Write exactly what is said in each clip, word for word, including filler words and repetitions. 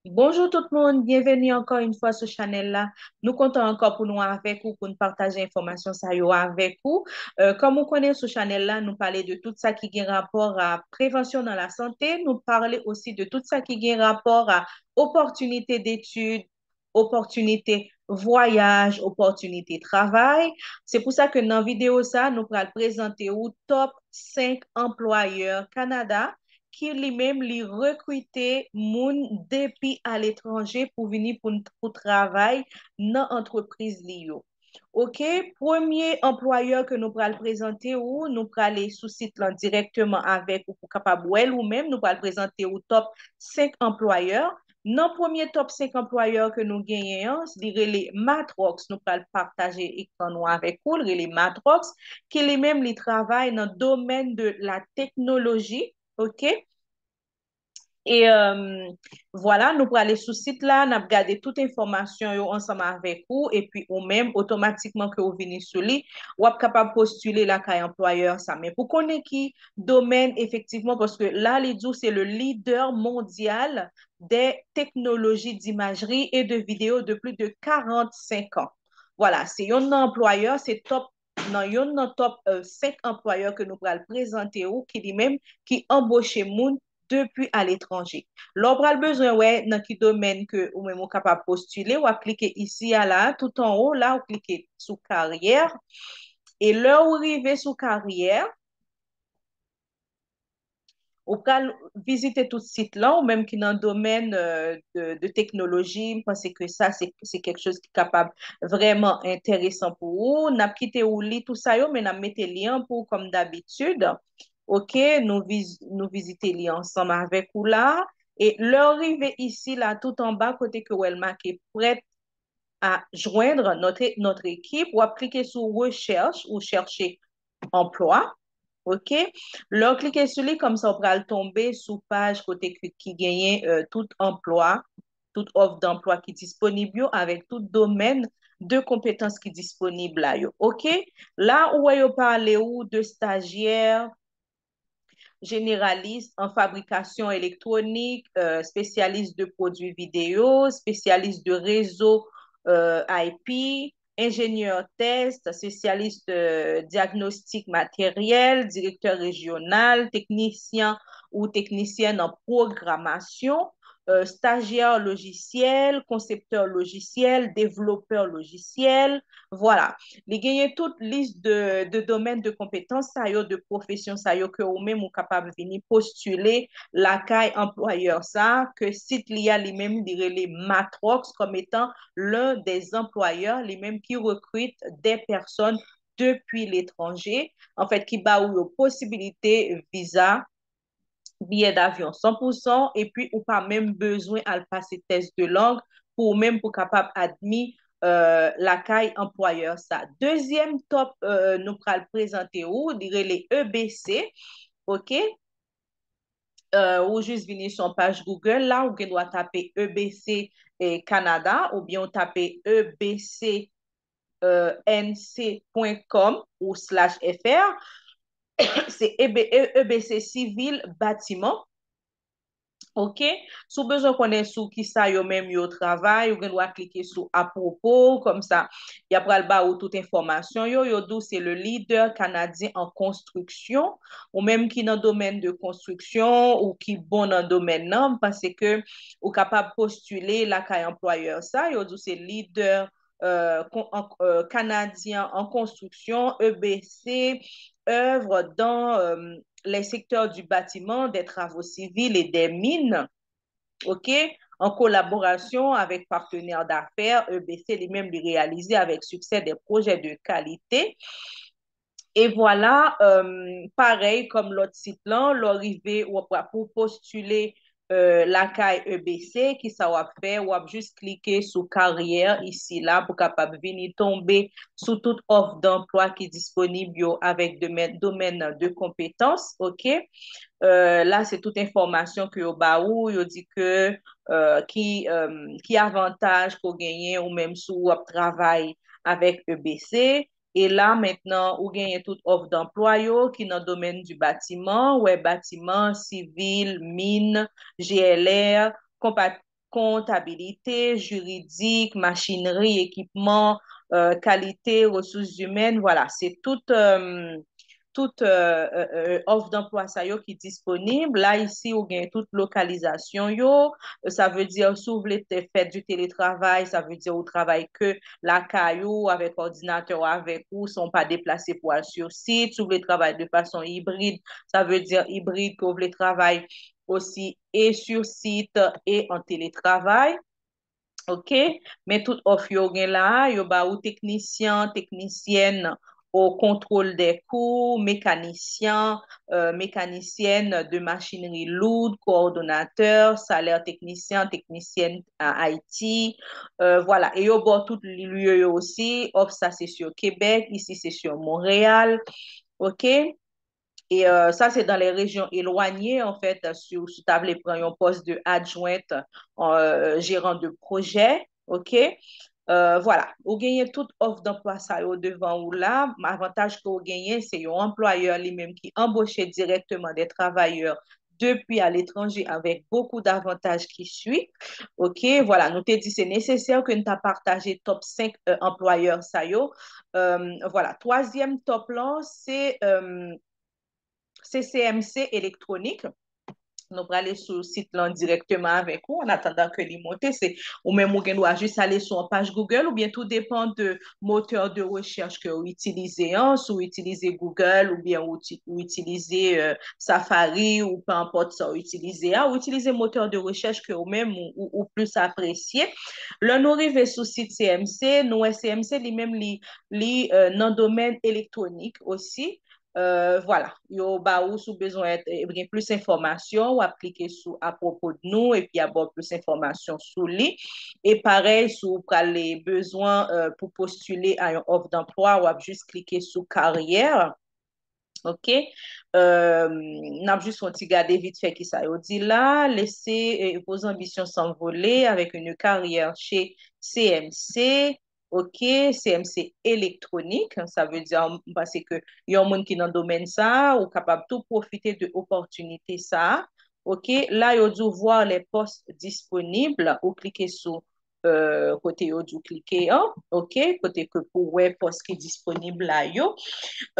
Bonjou tout moun, byenveni ankò yon fwa sou chanèl la. Nou kontan ankò pou nou avèk ou, pou n pataje enfòmasyon sa yo avèk ou. Euh, kòm ou konnen, sou chanèl la, nou pale de tout sa ki gen rapò a prevansyon nan lasante. Nou pale osi de tout sa ki gen rapò a opòtinite detid, opòtinite vwayaj, opòtinite travay. Se pou sa ke nan videyo sa, nou pral prezante ou top senk anplwayè Kanada ki li menm li rekrite moun depi aletranje pou vini pou, pou travay nan antrepriz li yo. Ok, premye anplwayè ke nou pral prezante ou, nou prale sou sit lan dirèkteman avèk ou pou kapab wè l ou menm. Nou pral prezante ou top senk anplwayè. Nan premye top senk anplwayè ke nou genyen an, li rele Matrox. Nou pral pataje ekran nou avèk ou. Li rele Matrox, ki li menm li travay nan domèn de la teknoloji. Ok? E euh, vwala, nou prale sou sit la, n ap gade tout enfòmasyon yo ansanm avèk ou, epi ou menm, otomatikman ke ou vini sou li, w ap kapab postile lakay anplwayè sa. Men pou konnen ki domèn efektivman, paske la, li di w se le leader mondial des technologies d'imagerie et de vidéo de plus de quarante-cinq ans. Vwala, se yon nan anplwayè, se top nan yon nan top euh, senk anplwayè ke nou pral prezante ou, ki li menm ki anboche moun depi aletranje. Lè w pral bezwen wè nan ki domèn ke ou menm ou kapab postile, w ap klike isi a la, tout anwo la, ou klike sou karyè. E lè ou rive sou karyè, ou pral vizite tout sit lan, ou menm ki nan domèn euh, de, de teknoloji, m panse ke sa se, se kèk choz ki kapab vrèman enteresan pou ou. N ap kite ou li tout sa yo, men n ap mete li an pou ou kòm dabitid. Ok, nou, viz, nou vizite li ansanm avèk ou la. E lè w rive isi la, tout anba kote ke w wè l make prêt à joindre notre, notre équipe, w ap klike sou recherche ou chercher emploi. Ok? Lè w klike sou li, kòmsa w pral tonbe sou paj kote ki, ki genyen euh, tout anplwa, tout òf danplwa ki disponib yo avèk tout domèn de konpetans ki disponib la yo. Ok? La ou wè yo pale ou de stajyè, généraliste en fabrication électronique, euh, spécialiste de produits vidéo, spécialiste de réseau euh, I P, ingénieur test, spécialiste euh, diagnostic matériel, directeur régional, technicien ou technicienne en programmation, euh, stagiaire logiciel, concepteur logiciel, développeur logiciel, vwala. Li genyen tout lis de, de domèn de konpetans sa yo, de pwofesyon sa yo ke ou menm ou kapab vini postile lakay anplwayè sa, ke sit li a li menm li rele Matrox comme étant l'un des employeurs, li menm ki rekrite des personnes depuis l'étranger, an fèt ki ba ou yo posibilite viza, biyè davyon san pou san, epi ou pa menm bezwen al pase tès de lang pou ou menm pou kapab admi euh, lakay anplwayè sa. Dezyèm top euh, nou pral prezante ou, li rele E B C, ok? Euh, ou jis vini sou yon paj Google la, ou gen dwa tape E B C eh, Canada oubyen ou tape E B C euh, N C point com ou slash F R. Se E B, E B C Civil Bâtiment. Ok? Si w bezwen konnen sou kisa yo menm yo travay, ou gen dwa klike sou apwopo, kòmsa y ap pral ba ou tout enfòmasyon yo. Yo di w se le leader canadien en construction. Ou menm ki nan domèn de konstriksyon ou ki bon nan domèn nan, m panse ke ou kapab postile lakay anplwayè sa. Yo di w se leader euh, con- en- euh, canadien en construction, E B C, œuvre dans euh, les secteurs du bâtiment, des travaux civils et des mines. Ok? En collaboration avec partenaires d'affaires, E B C li menm li reyalize avèk siksè de pwojè de kalite. E vwala, euh, parèy kòm lòt sit lan, lè w rive w ap pou postile euh, lakay E B C, kisa w ap fè? W ap jis klike sou karyè isi la pou kapab vini tonbe sou tout òf danplwa ki disponib yo avèk domèn, domèn de konpetans, ok? Euh, la, se tout enfòmasyon ke yo ba ou, yo di ke euh, ki, euh, ki avantaj ke w genyen ou menm si w ap travay avèk E B C. E la, mentnan, ou genyen tout òf danplwa yo ki nan domèn di batiman, wè batiman, sivil, min, G L R, konpa- kontabilite, jiridik, machinri, ekipman, euh, kalite, resous imèn, vwala, se tout, euh, tout euh, euh, euh, òf danplwa sa yo ki disponib. La, isi, ou gen tout lokalizasyon yo. Sa vle di, si w vle te- fè di teletravay, sa vle di ou travay ke lakay ou avèk òdinatè ou avèk ou, san w pa deplase pou al sou sit. Si w vle travay de fason ibrid, sa vle di ibrid ke w vle travay osi e sou sit e an teletravay. Ok, men tout òf yo gen la, yo ba ou teknisyen, teknisyèn au contrôle des coûts, mécanicien, euh, mécanicienne de machinerie lourde, coordonnateur, salaire technicien, technicienne à I T, euh, vwala. E yo ba w tout lye yo osi, òf sa se sou Québec, isi se sou Montréal, ok? E euh, sa se dans les régions éloignées, en fait, si, si w ta vle pran yon pòs de adjointe, euh, gérant de projet, ok? Euh, vwala, ou genyen tout òf danplwa sa yo devan ou la. Avantaj ke ou genyen, se yon anplwayè li menm ki anboche direkteman de travayè depi aletranje avèk bokou davantaj ki swi. Ok, vwala, nou te di se nesesè ke n ta pataje top senk euh, anplwayè sa yo. Euh, vwala, twazyèm top lan, se euh, se C M C Electronic. Nou prale sou sit lan direkteman avèk ou, an atandan ke li monte. Se ou menm ou gen dwa jis ale sou an paj Google, oubyen tou depan de motè de rechèch ke ou itilize an, si ou itilize Google, oubyen ou, ti- ou itilize euh, Safari, ou pe enpòt sa ou itilize a, ou itilize motè de rechèch ke ou menm ou, ou, ou plis apresye. Lè nou rive sou sit C M C, nou wè C M C li menm li, li euh, nan domèn elektwonik osi. Euh, vwala, yo ba ou, si w bezwen gen plis enfòmasyon, w ap klike sou apwopo de nou epi y ap ba w plis enfòmasyon sou li. E parèy, si w prale bezwen euh, pou postile a yon òf danplwa, w ap jis klike sou karyè. Ok. Euh, n ap jis fè yon ti gade vit fè ki sa yo di la. Laissez euh, vos ambitions s'envoler avec une carrière chez C M C. Ok, C M C Electronic, sa vle di, m panse ke yon moun ki nan domèn sa a, ou kapab tou pwofite de opòtinite sa a. Ok, la yo di w voir les postes disponibles, ou klike sou euh, kote yo di w klike an, ok, kote ke pou wè pòs ki disponib la yo.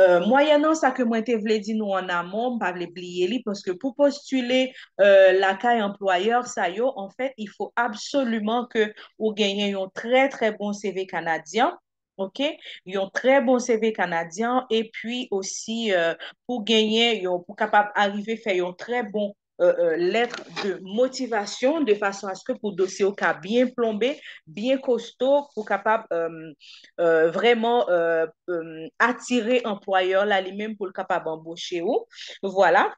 Euh, mwayènan sa ke mwen te vle di nou an amon, m pa vle bliye li, paske pou postile euh, lakay anplwayè sa yo, en fait, il faut absolument que ou genyen yon trè, trè bon C V kanadyen, ok? Yon trè bon C V kanadyen, epi osi euh, pou genyen, yon, pou kapab arive fè yon trè bon euh, euh, lettre de motivation de façon à ce que pou dosye ou ka byen plonbe, byen kosto, pou kapab euh, euh, vrèman euh, euh, atire anplwayè la li menm pou l kapab anboche ou. Vwala.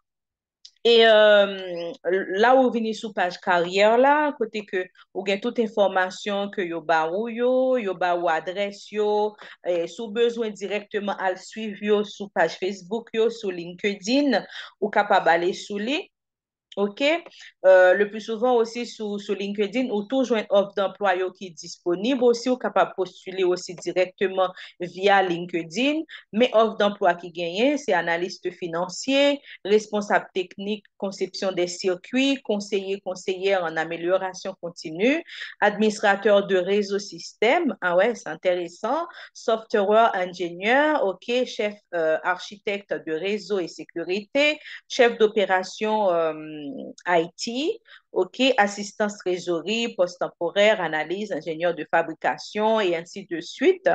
E euh, la ou vini sou paj karyè la, kote ke ou gen tout enfòmasyon ke yo ba ou yo, yo ba ou adrès yo. E si w bezwen dirèkteman al swiv yo sou paj Facebook yo, sou LinkedIn, ou kapab ale sou li. Ok? Euh, le plus souvent aussi sou, sou LinkedIn, ou tou jwenn òf danplwa yo ki disponib osi, ou kapab postile osi dirèkteman via LinkedIn. Men òf danplwa ki genyen, se analyste financier, responsable technique, conception des circuits, conseiller, conseillère en amélioration continue, administrateur de réseau système, ah ouais, c'est intéressant, software engineer, ok, chef euh, architecte de réseau et sécurité, chef d'opération euh, I T, ok, assistance trésorerie, poste temporaire, analyse, ingénieur de fabrication et ainsi de suite.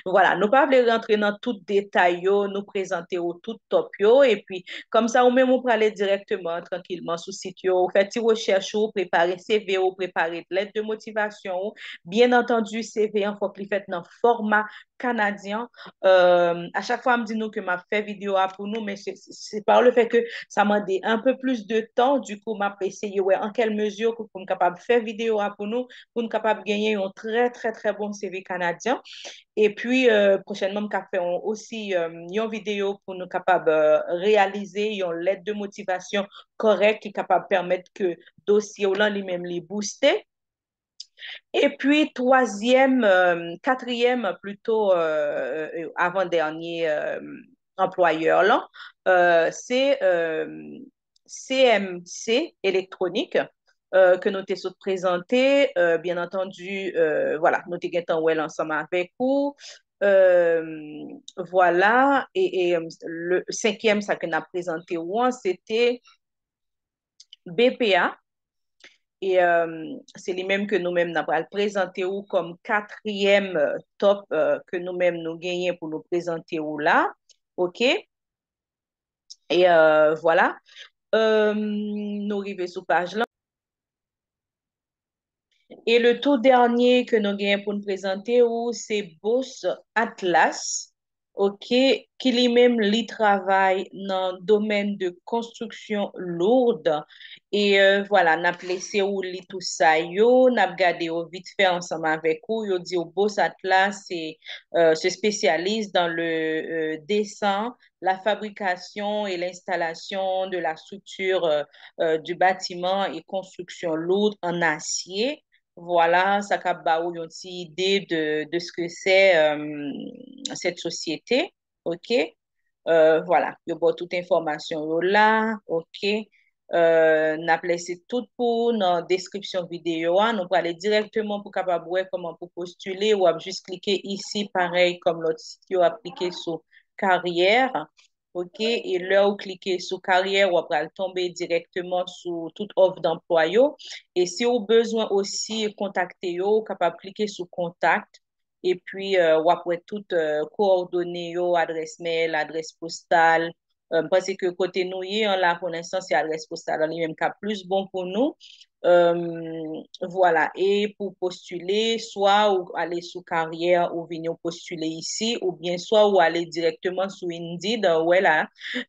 Vwala, nou pa vle rantre nan tout detay yo, nou prezante w tout top yo, epi kòmsa ou menm ou prale dirèkteman, trankilman sou sit yo, ou fè ti rechèch ou, prepare C V ou, prepare lèt de motivasyon ou. Byen antandi, C V an fòk li fèt nan fòma kanadyen. Euh, a chak fwa m di nou ke m ap fè videyo a pou nou, men se, se, se pa le fè ke sa mande un peu plus de temps, du coup, m ap eseye wè an kèl mezi pou, pou m kapab fè videyo a pou nou, pou n kapab genyen yon trè, trè, trè bon C V kanadyen. Epi, euh, pwochènman, m ka fè yon, osi euh, yon videyo pou nou kapab euh, reyalize yon lèt de motivasyon kòrèk ki kapab pèmèt ke dosye w lan li menm li booste. Epi twazyèm, euh, katriyèm plito, euh, avan dènye euh, anplwayè lan, euh, se euh, C M C Electronic. euh, ke nou te sot prezante, euh, byen antandi, euh, vwala, nou te gentan wè l ansanm avèk ou. Euh, vwala, e, e, le senkyèm sa ke n ap prezante ou an, se te B P A. E, euh, se li menm ke nou menm n ap pral prezante ou kòm katriyèm, euh, top, euh, ke nou menm nou genyen pou nou prezante ou la. Oke? E, euh, vwala. Euh, nou rive sou paj lan. E le tou dènye ke nou genyen pou n prezante ou, se Boss Atlas, oke, ki li menm li travay nan domèn de konstriksyon lourd. E, euh, vwala, n ap lese ou li tou sa yo, n ap gade yo vit fè ansanm avèk ou. Yo di w Boss Atlas se, euh, se spécialise dans le, euh, dessin, la fabrication et l'installation de la structure, euh, euh, du bâtiment et construction lourde en acier. Vwala, sa k ap ba ou yon ti ide de, de ce que c'est, euh, cette société. Oke? Euh, vwala, yo ba w tout enfòmasyon yo la. Oke? Euh, n ap lese tout pou ou nan deskripsyon videyo a. Nou prale dirèkteman pou kapab wè kòman pou postile. W ap jis klike isi, parèy kòm lòt sit yo, w ap klike sou karyè. Oke? E lè ou klike sou karyè, w ap pral tonbe dirèkteman sou tout òf danplwa yo. E si ou bezwen osi kontakte yo, ou kapab klike sou kontak. Epi, euh, w ap wè tout, euh, kowòdone yo, adrès mèl, adrès postal. Euh, m panse ke kote nou ye an la, pou lenstan, se adrès postal la li menm k ap plis bon pou nou. Euh, vwala. E pou postile, swa ou ale sou karyè, ou vini ou postile isi, oubyen swa ou ale dirèkteman sou Indeed, ou wè la,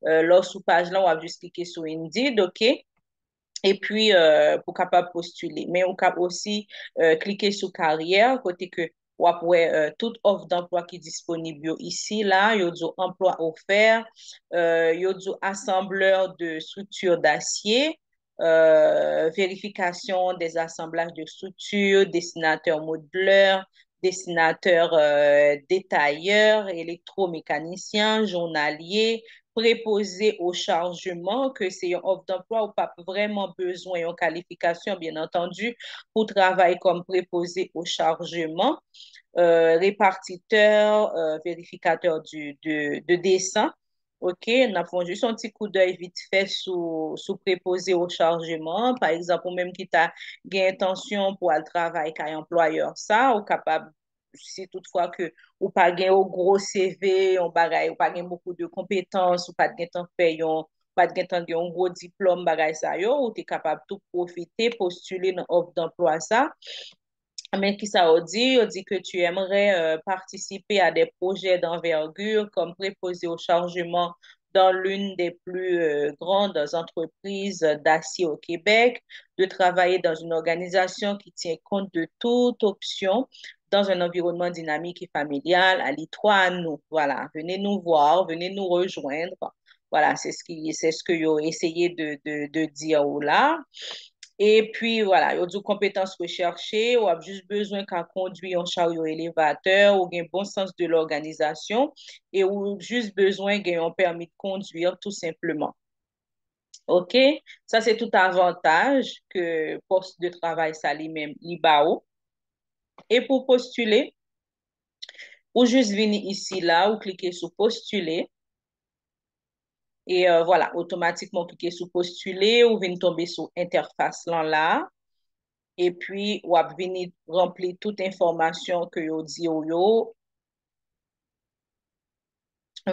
euh, lè w sou paj lan, w ap jis klike sou Indeed, oke? Epi, euh, pou kapab postile. Men ou kab osi, euh, klike sou karyè, kote ke w ap wè, euh, tout òf danplwa ki disponib yo isi la. Yo di w emploi offert, euh, yo di w assembleur de structure d'acier, euh, vérification des assemblages de structure, dessinateur modeleur, dessinateur, euh, détailleur, électromécanicien, journalier, préposé au chargement, ke se yon òf danplwa ou p ap vrèman bezwen yon kalifikasyon, byen antandi, pou travay kòm préposé au chargement, euh, répartiteur, euh, vérificateur du, de, de dessin. Oke, n ap fè jis yon ti koudèy vit fè sou, sou préposé au chargement. Pa egzanp, ou menm ki ta gen entansyon pou al travay kay anplwayè sa, ou kapab, si toutfwa ke ou pa gen yon gwo C V, yon bagay, ou pa gen beaucoup de compétences, ou pa t gentan fè yon, ou pa t gentan gen yon gwo diplòm, bagay sa yo, ou te kapab tou pwofite postile nan òf danplwa sa. Men kisa yo di? Yo di que tu aimerais, euh, participer à des projets d'envergure comme préposé au chargement dans l'une des plus, euh, grandes entreprises d'acier au Québec, de travailler dans une organisation qui tient compte de toute option dans un environnement dynamique et familial. Alez à nous. Voilà, venez nous voir, venez nous rejoindre. Voilà, c'est ce qui, c'est ce que yo eseye de, de, de di ou la. Epi, vwala, yo di w konpetans rechèche, w ap jis bezwen ka kondwi yon charyo elevatè, ou gen bon sans de l'organisation, e ou jis bezwen gen yon pèmi de conduire, tou senpleman. Oke? Sa se tout avantaj ke pòs de travay sa li menm li ba ou. E pou postile, ou jis vini isi la, ou klike sou postile. E, euh, vwala, otomatikman ou klike sou postile, ou vin tonbe sou entèfas lan la. Epi, w ap vini ranpli tout enfòmasyon ke yo di w yo.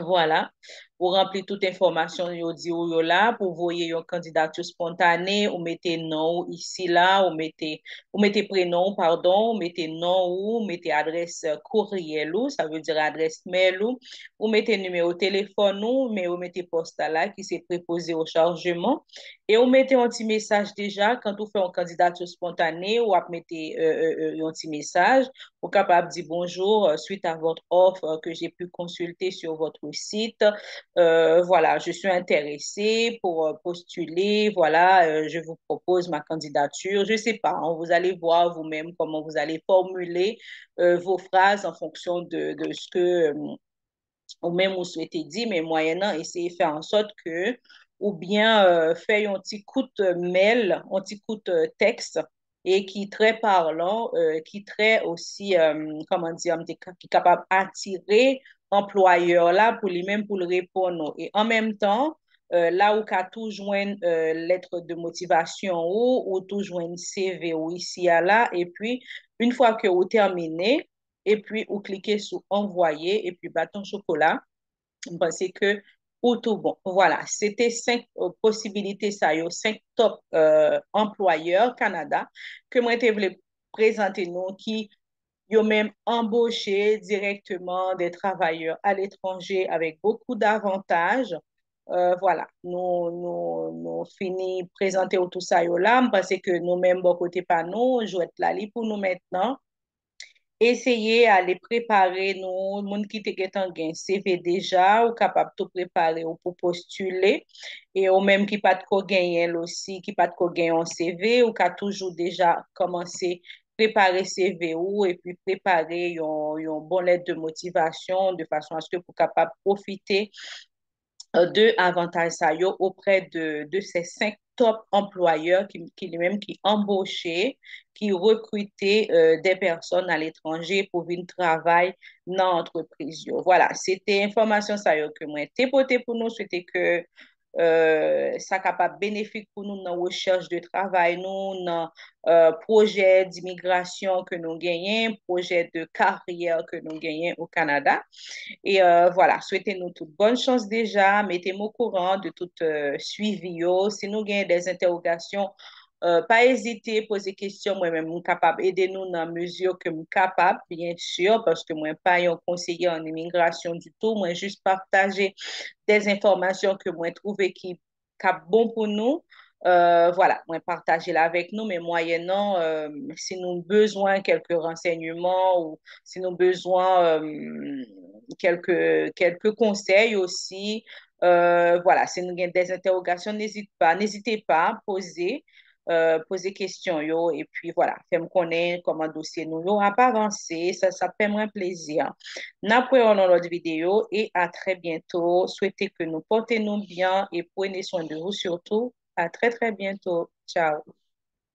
Vwala. Ou ranpli tout enfòmasyon yo di w yo la pou voye yon kandidati spontane, ou mete non ou isi la, ou mete, ou mete prenon ou, padon, ou mete non ou, ou mete adrès, euh, kouryèl ou, sa vle di adrès mèl ou, ou mete nimewo telefòn ou, men ou mete pòstal la ki se préposé au chargement, e ou mete yon ti mesaj deja, kan ou fè yon kandidati spontane, w ap mete, euh, euh, euh, yon ti mesaj, ou kapab di bonjour, euh, suite à votre offre, euh, que j'ai pu consulter sur votre site. Euh, voilà, je suis intéressé pour, euh, postuler. Voilà, euh, je vous propose ma candidature. Je sais pas, hein, vous allez voir vous-même comment vous allez formuler, euh, vos phrases en fonction de, de ce que, euh, ou menm ou swete di, men mwayennan eseye fè an sòt ke oubyen euh, fè yon ti kout mèl, yon ti kout euh, tèks e ki trè palan, euh, ki trè osi, euh, kòman di, ki kapab atire anplwayè la pou li menm pou l reponn ou. E an menm tan, euh, la ou ka tou jwenn euh, lettre de motivation ou, ou tou jwenn C V ou isi a la, epi une fois que ou termine, epi ou klike sou envoyer, epi baton chocolat, m panse ke ou tou bon. Voilà, se te senk euh, posibilite sa yo, senk top euh, anplwayè Kanada ke mwen te vle prezante nou ki yo menm anboche direkteman de travayè aletranje avèk bokou davantaj. Euh, voilà, nou, nou, nou fini prezante w tou sa yo la. M panse ke nou menm bò kote pa nou, jwèt la li pou nou mentnan. Eseye ale prepare nou. Moun ki te gentan gen C V deja, ou kapab tou prepare w pou postile. E ou menm ki pa t ko genyen l osi, ki pa t ko gen yon C V, ou ka toujou deja kòmanse prepare C V ou epi prepare yon, yon bon lèt de motivasyon de fason aske pou kapab pwofite euh, de avantaj sa yo oprè de, de se senk top anplwayè ki, ki li menm ki anboche, ki rekrite euh, de pèsòn aletranje pou vin travay nan antrepriz yo. Voilà, se te enfòmasyon sa yo ke mwen te pote pou nou. Swete ke euh, sa kapab benefik pou nou nan rechèch de travay nou, nan euh, pwojè dimigrasyon ke nou genyen, pwojè de karyè ke nou genyen o Kanada. E euh, voilà, swete nou tout bòn chans deja, mete m okouran de tout euh, swivi yo. Si nou genyen de entèwogasyon, euh, pa ezite poze kesyon, mwen menm m kapab ede nou nan mezi ke m kapab, byen si, paske mwen pa yon konseye an imigrasyon ditou, mwen jis pataje de enfòmasyon ke mwen twouve ki k ap bon pou nou. Euh, voilà, mwen pataje l avèk nou, men mwayènan, euh, si nou bezwen kèlke ransèyman ou si nou bezwen euh, kèlke, kèlke konsèy osi, euh, voilà, si nou gen de entèwogasyon, n'ezite pa, n'ezite pa poze, euh, poze kesyon yo, epi voilà, fè m konnen kòman dosye nou yo ap avanse, sa, sa fè mwen plezi. N ap wè w nan lòt videyo e a trè byento. Swete ke nou pote nou byen e prenez soin de vous surtout. A trè trè byento. Ciao.